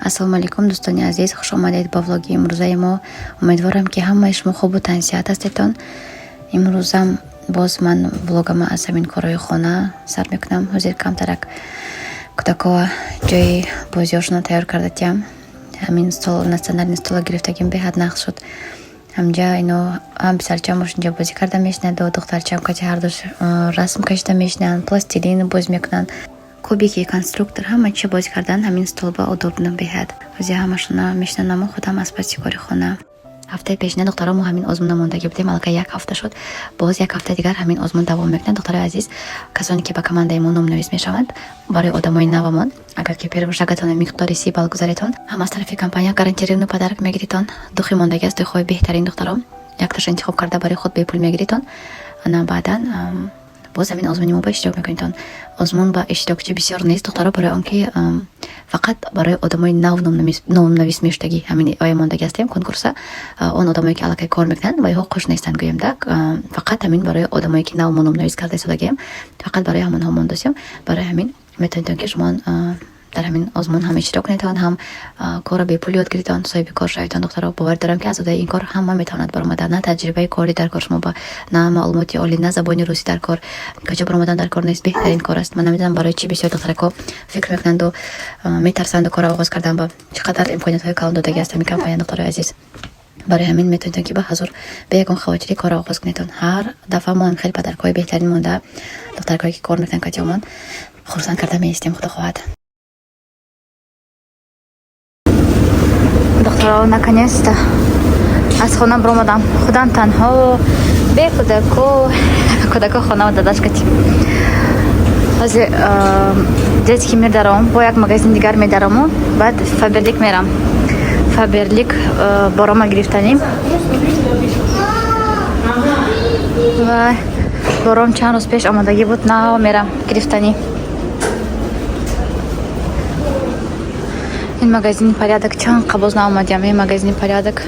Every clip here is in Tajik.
Ассалому алайкум, дӯстони азиз, хуш омадед ба влоги имрӯзаи мо. Умедворам, ки ҳамаи шумо хубу тансиҳат ҳастедтон. Имрӯзам боз ман влогама аз ҳамин корҳои хона сар мекунам. Ҳозир камтарак кӯдакҳо ҷои бозиҳошонро тайёр карда тиям. Ҳамин стол, национальный стола гирифтагим, беҳад нағз шуд. Ҳамҷа ино ҳам писарчаам инҷа бозӣ карда мешинаду духтарчаам кати ҳардуш расм кашида мешинанд, пластилин бозӣ мекунанд, кубики, конструктор, ҳама чиз бозӣ кардан ҳамин столба удобно беҳад. Ҳозир ҳамашона мешинанаму худам аз паси кори хона. Ҳафтаи пешина, духтаро, мо ҳамин озмуна мондагӣ будем. Аллакай як ҳафта шуд, боз як ҳафтаи дигар ҳамин озмун давом мекунад. Духтарои азиз, касоне ки ба командаи мо номнавис мешаванд, барои одамои навамон, агар ки первый шагатон миқдори 30 балл гузаретон, ҳам аз тарафи компания гарантированный подарок мегиритон. Духи мондагӣ аст, духҳои беҳтарин, духтаро, якташа интихоб карда, барои худ бепул мегиритон. Ана баъдан боз ҳамин озмуни мо ба иштирок мекунедтон. Озмун ба иштирокчӣ бисёр нест, духтаро, барои он ки фақат барои одамои нав номнавис мешудагӣ ҳамин оя мондагӣ ҳастем конкурса. Он одамое ки аллакай кор мекунанд, вайҳо қуш нестанд, гӯем так. Фақат ҳамин барои одамое ки нав мо номнавис карда истодагием, фақат барои ҳамонҳо мондасем. Барои ҳамин метавонедтон, ки шумо дар ҳамин озмун ҳам иштирок кунедтон, ҳам корро бепул ёд гиритон, соҳиби кор шаведтон. Духтаро, бовар дорам, ки аз удаи ин кор ҳама метавонад баромада. На таҷрибаи корӣ дар кор шумо ба, на маълумоти олӣ, на забони русӣ дар кор, каҷо баромадан дар кор нест. Беҳтарин кор аст. Ман намедонам, барои чӣ бисёр духтарако фикр мекунанду метарсанду корро оғоз кардан. Ба чӣ қадар имкониятҳои калон додагӣ аст ҳамин компания, духтарои азиз. Барои ҳамин метавонедтон, ки ба ҳазур бе ягон хавотирӣ корро оғоз кунедтон. Ҳар дафъа мо хеле подаркҳои беҳтарин монда, духтаракое ки кор мекунанд катиёмон, хурсанд карда меистем, худо хоҳад. Духтаро, наконец-то аз хона баромадам, худам танҳо, бе кӯдако. Кӯдако хона дадашкати. Ҳозир Детский мир даром, бо як магазин дигар медараму, баъд Фаберлик мерам. Фаберлик борома гирифтаним ва бором чанд рӯз пеш омодагӣ буд, нав мерам гирифтанӣ. Ин магазини Порядок чанд қабоз наомадиам. Ин магазини Порядок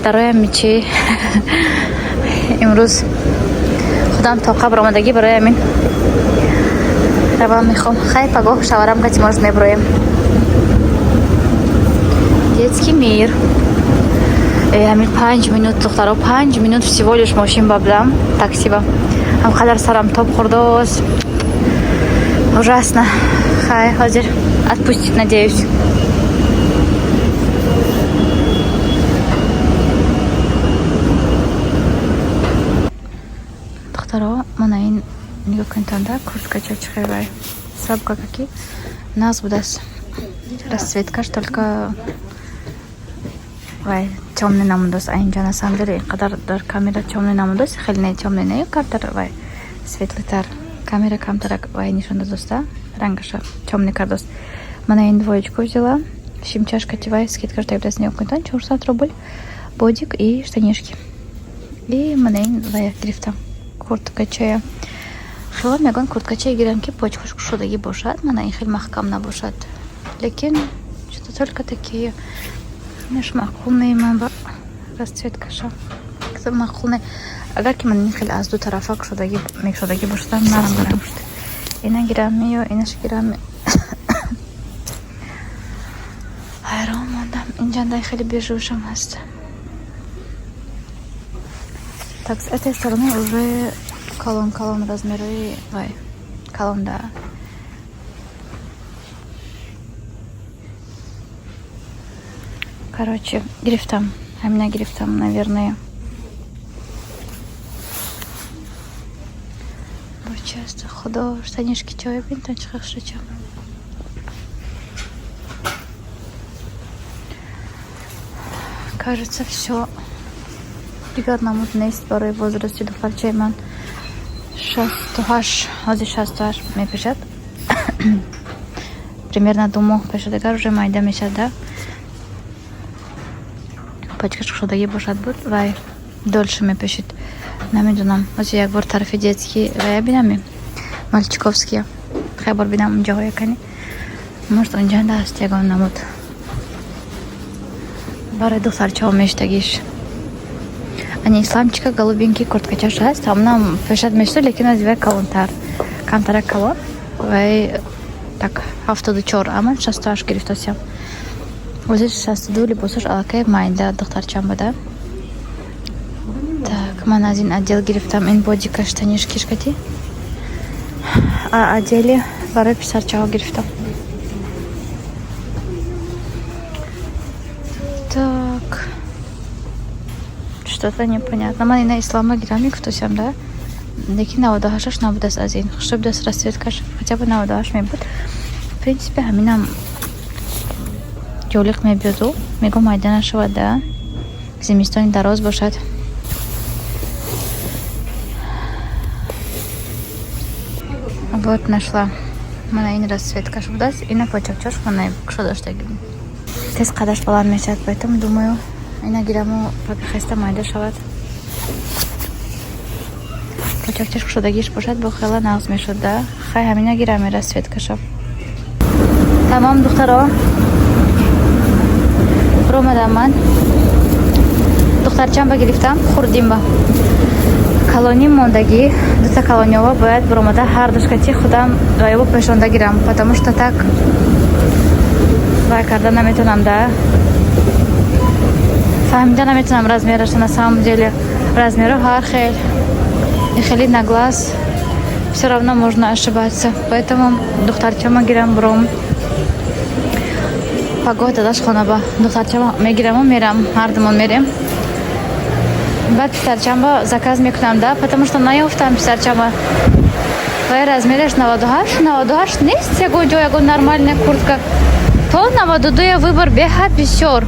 дароям мичи. Имрӯз худам тоқа баромадагӣ, барои ҳамин равам мехом. Хай, пагоҳ шаварам кати, может, меброем. Детский мир. Ҳамин 5 минут, духтаро, 5 минут всего лишь мошин ба будам, таксиба. Ҳам қадар сарам тоб хӯрдост, ужасно. Хай, ҳозир отпустит, надеюсь. Духтаро, мана ин нигоҳ кунед, курткача чӣ хел сабка, каки нағз будааст. Расцветкаш только вай тёмный намудааст. А инҷа на самом деле инқадар дар камера тёмный намудааст, хеле не тёмный, не, камтар вай светлыйтар. Камера камтарак вай нишон додааста, рангаша тёмный кардааст. Мана ин двоечку взяла, шимчашка тивай, скидка будааст. Нигоҳ кунед, 400 рубль бодик и штанишки. И мана ин вай гирифтам, курткачая. Хело мегӯянд, курткачае гирам, ки почкаш кушодагӣ бошад, мана ин хеле маҳкам набошад, лекин что-то только такие инаш маъқул не. Ман ба расцветкаша маъқул не. Агар ки ман ин хеле аз ду тарафа кушодагӣ мекушодагӣ бошад, нағз буд. Ина гирам ё инаш гирам, ҳайрон мондам. Инҷандай хеле бежевшам ҳаст. Так, с этой стороны уже калон калон, размерои вай калон да. Короче, гирифтам, ҳамина гирифтам, наверное. Бо чест худо, штанишки чой бинтон, чӣ хушрача. Кажется, все. Дигар намуд нест барои возрасти духтарчаи ман, 68, ҳозир 68 мепешад, примерно 2 моҳ пеша дигар уже майда мешад да. Пачкаш кушодагӣ бошад буд, вай дольше мепешид. Намедонам, ҳозир як бор тарафи детский вая бинами, мальчиковския, хай бор бинам унҷаҳоя кани, может, унҷанда аст ягон намуд барои духтарчаҳо мештагиш. Ани исламчика голубенький курткачаш ҳаст, ҳамонам пешад мешуд, лекин аз вай калонтар, камтарак калон. Вай так 74, а ман 68 гирифтасям. Ҳозир 62 либосош аллакай майда духтарчам буда. Так, ман аз ин отдел гирифтам, ин бодика, штанишки шкати. А отдели барои писарчаҳо гирифтам. Так. Что-то непонятно. Ман ина Ислама гирам, мегуфтосям, да? Лекин 98-аш набудааст аз ин. Хушрӯ будааст расцветкаш. Хотя бы 98 мебуд. В принципе, ҳаминам ҷолиқ мебиёду. Мегӯм, майда нашавад, да? Зимистони дароз бошад. Вот нашла. Мана ин расцветкаш будааст. Ина почакчош мана кушо доштаги. Тез қадаш баланд мешавад, поэтому думаю, ина гираму пока хаста майда шавад. Почакчаш кушодагиш бошад, бо хела нағз мешуд, да? Хай, ҳамина гирам, ин расцветкаша. Тамом, духтаро. Ромадам ман. Духтарчам ба гирифтам, хурдим ба. Калонӣ мондагӣ, дута калониёва бояд биромада ҳар душкати худам ваёбо пешонда гирам, потому что так вай карда наметонам, да, фаҳмида наметонам размераша. На самом деле размеро ҳар хел и хеле на глаз все равно можно ошибаться, поэтому духтарчама гирам, буром пагоҳ дадаш хонаба, духтарчама мегираму мерам, ҳардумон мерем. Баъд писарчамба заказ мекунам, да, потому что наёфтам писарчама. Вай размераш 98, 98 нест ягон ҷо, ягон нормальная куртка. То 92 я выбор беҳад бисёр,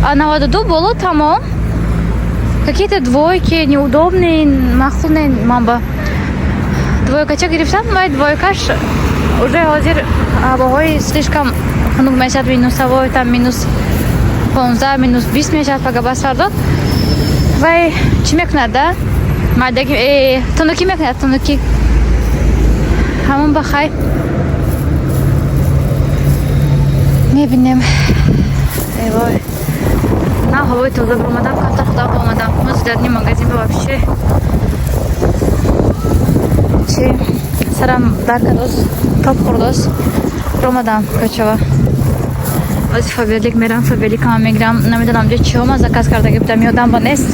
а 92 боло тамом какие-то двойки неудобные, маъқул не. Ман ба двойкача гирифтам, вай двойкаш уже ҳозир ҳавоҳои слишком хунук мешавад, минусовой, там -15, -20 мешавад пага, бас фардо. Вай чӣ мекунад, да, майдаги тунукӣ мекунад, тунукӣ ҳамон. Ба хай, мебинем. Эвой, на ҳавои тоза биромадам, камтар худам омадам. Ҳозир дар ни магазин ба вообще чи сарам дар кардоз, топ хӯрдоз. Ромадам кӯчава, ҳозир Фаберлик мерам, Фаберликама мегирам. Намедонам, ҷо чиҳома заказ кардаги будам, ёдам ба нест.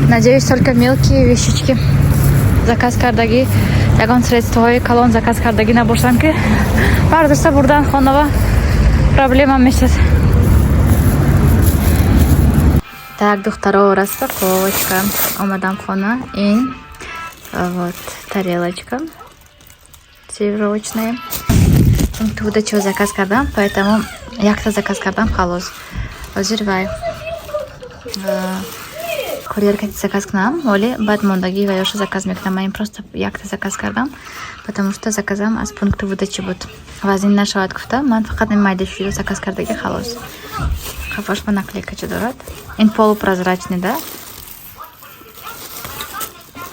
Надеюсь, только мелкие вещички заказ кардагӣ, ягон средствоҳои калон заказ кардагӣ набошам, ки бардошта бурдан хонава проблема мешад. Так, духтаро, распаковочка. Омадам хона. Ин вот тарелочка сервировочная. Туда чио заказ кардам, поэтому якта заказ кардам, халос. Ҳозир вай курьер кати заказ кунам, вале баъд мондагӣ ваёша заказ мекунам. Ман ин просто якта заказ кардам, потому что заказам аз пункти выдачи буд. Вазин нашавад гуфта, ман фақат ин майдашӯиро заказ кардагӣ, халос. Қафош ба наклейкача дорад. Ин полупрозрачный, да?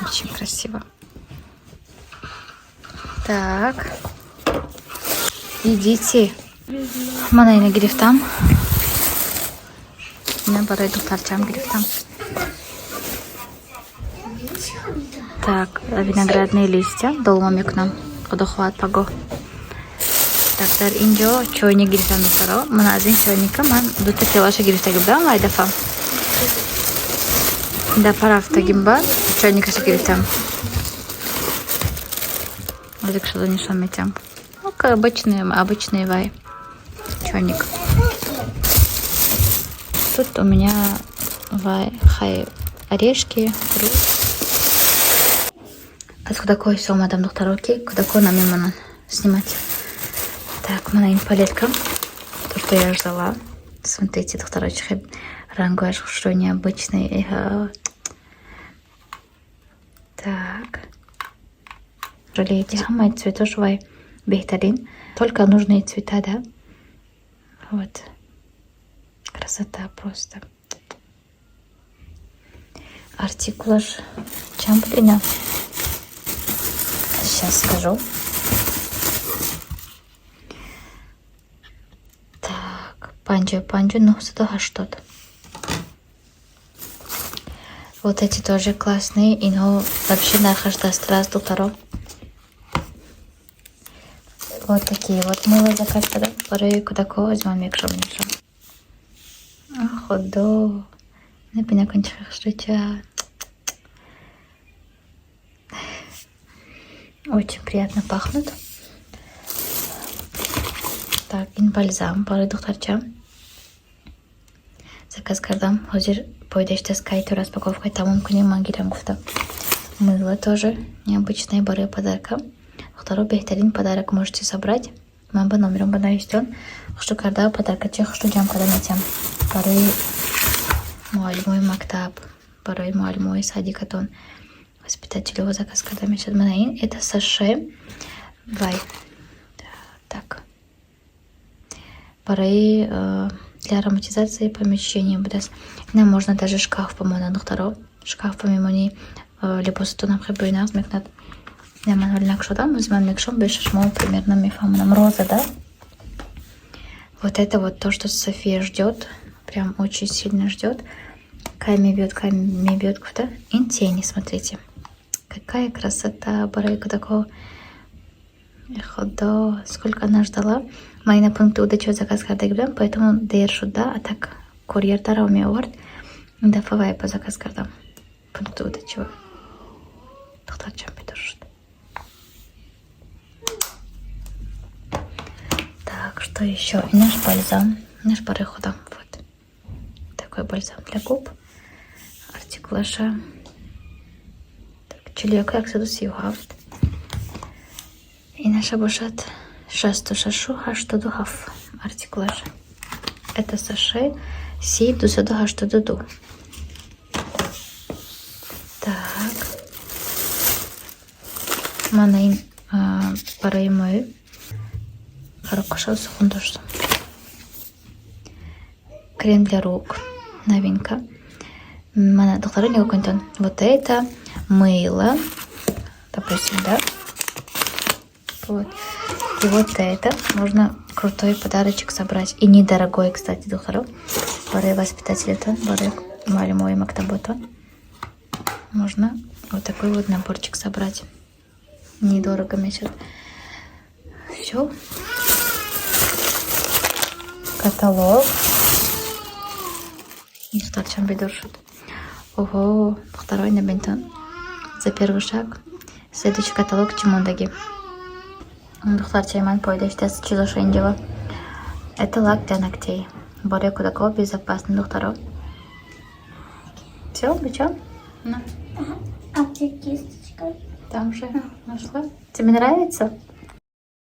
Очень красиво. Так. Идите. Мана ина гирифтам. Ина барои духтарчам гирифтам. Так, виноградные листья долма мекунам. Худо хоҳад, пагоҳ. Так, дар ин ҷо чойник гирифтам, духтаро. Ман аз ин чойника ман дута пиёлаша гирифтаги будам вай дафа. Дафа рафтагим ба чойникаша гирифтам. Ҳозир кушода нишон метиҳам. Ну, обычный, обычный вай чойник. Тут у меня вай хай орешки, фрукт. Аз кӯдакҳо ҳисо омадам, духтаро, ки кӯдакҳо намемонанд снимать. Так, мана ин палетка, то, что я ждала. Смотрите, духтаро, чӣ хел рангояш хушрӯй, необычный. Эха. Так. Жалеете, ҳамаи цветош вай беҳтарин. Только нужные цвета, да? Вот. Красота просто. Артикулаш чанд буд ина? Сейчас скажу. Так, 55 980. Вот эти тоже классные. Инҳо вообще нархаш дастрас, духтаро. Вот такие вот мыло заказ кардам барои кӯдакҳо. Аз ман мекушам нишон. Худо, набина кун, чӣ хушрӯча. Очень приятно пахнут. Так, ин бальзам барои духтарча заказ кардам. Ҳозир пойдаштаст, кайто распаковкаи тамом кунем, ман гирам гуфта. Мыло тоже необычное барои подарка. Духтаро, беҳтарин подарок можете собрать. Ман ба номерам ба навиштон хушрӯ карда, подаркачи хушрӯ ҷамъ карда метиҳам барои муаллимои мактаб, барои муаллимои садикатон, воспитателҳо заказ карда мешавад. Мана ин, это саше вай, так, барои для ароматизации помещения будааст. Ина можно даже шкаф бимонад, духтаро, шкаф мемонӣ, либосатонам хеле бӯи нағз мекунад. Ина ман ҳоли накушодам, ҳозир ман мекушам, беша шумо примерно мефаҳмонам. Роза, да, вот это вот то, что София ждет, прям очень сильно ждет, кай мебиёд, кай мебиёд гуфта. Ин тени, смотрите, какая красота барои кӯдакҳо. Худо, сколько она ждала. Ман ина пункти выдачи заказ карда будам, поэтому дер шуд, да. А так курьер дарав меовард. Ин дафъа вай ба заказ кардам, пункти выдачи. Духтарчам бедор шуд. Так, что еще? И наш бальзам, наш барои худам. Вот такой бальзам для губ. Артикулаша 41 137. Инаша бошад 66 87 артикулаша. Это саше 3282. Так, мана ин барои мӯй, қароқаша сухун доштам. Крем для рук, новинка. Мана, духтаро, нигоҳ кунед, вот это мыло, допустим, да, вот. И вот это можно крутой подарочек собрать. И недорогой, кстати, духтаро. Барои воспитателятон, барои муаллимои мактаботон. Можно вот такой вот наборчик собрать. Недорого мешад. Все. Каталог. Духтарчам бедор шуд. Ого, духтаро, ина бинтон. За первый шаг. Следующий каталог чӣ мондагӣ? Духтарчаи ман пойдаштааст чизоша инҷава. Это лак для ногтей. Барои кӯдакҳо безопасный, духтаро. Все, бечон? На. А где кисточка? Там же нашла. Тебе нравится?